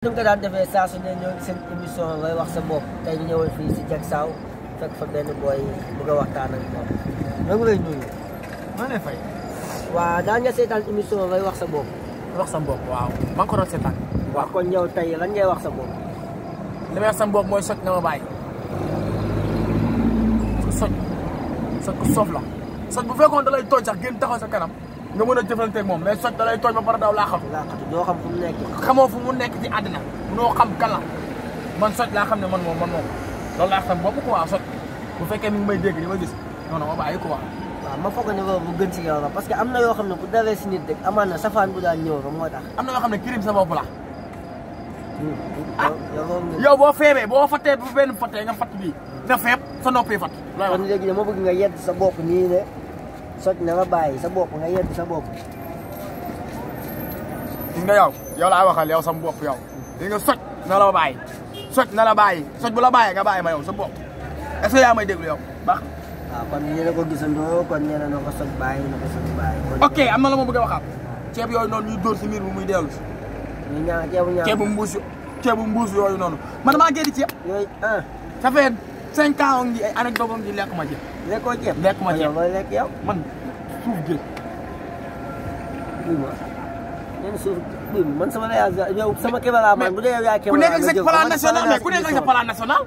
ñu ko daan defee saa su ne ñoo ngi seen émission ngay wax sa bopp tey ñu ñëwoon fii si Diacksao fekk fa benn booy bëgg a waxtaan ak moom ñoo ngi lay nuyu. maa ngi lay fay. waaw daan nga seetaan émission ngay wax sa bopp. wax sa bopp waaw maa ngi ko doon seetaan. waaw kon yow tey lan ngay wax sa bopp. li may wax sa bopp mooy soj na ma bàyyi. soj ku soof la. soj bu fekkoon da lay tooñ sax gën taxaw sa kanam nga mën a jëflanteeg moom mais soj da lay tooñ ba pare daw laaxatu. doo xam fu mu nekk. xamoo fu mu nekk ci àddina noo xam kan la man soj laa xam ne man moom loolu laa xam bopp quoi soj bu fekkee mi ngi may dégg ni ma gis non non ma bàyyi quoi. waaw ma foog ne loolu bu gën si yow la parce que am na yoo xam ne bu dalee si nit rek amaan na safaan bu daan ñëw ba moo tax. am na yoo xam ne kirim sa bopp la. yow boo feebee boo fattee bu benn fattee nga fatt bii nga feeb sa noppi fatt. kon léegi dama bëgg nga yedd sa bopp nii ne soj na la bàyyi sa bopp nga yedd sa bopp. gis nga yow laa waxal yow sam bopp yow li nga soj na la bàyyi soj na la bàyyi soj bu la bàyyee nga bàyyi ma yow sa bopp est-ce que yaa may déglu yow baax. waaw kon ñu ne ko gisandoo kon nee na ko soj bàyyi na ko soj bàyyi. ok am na la ma bëgg a waxaat ceeb yooyu noonu ñuy dóor si miir bi muy dellu si. ñu ñaan ceebu mbuus yooyu noonu man damaa génn ceeb. yooyu ça fait 5 ans ngi ay anecdote ngi lekk ma ceeb. lekkoo ceeb lekk ma ceeb looy lekk yow. man suuf géej. bii ma nee suuf bii man sama yow sama kébalaa man bu dee yow yaa kébalaa ku nekk sa plan national mais ku nekk sa plan national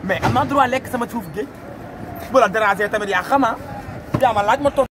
mais am naa droit lekk sama suuf géej bu la déranger tamit yaa xama yaa ma laaj ma toog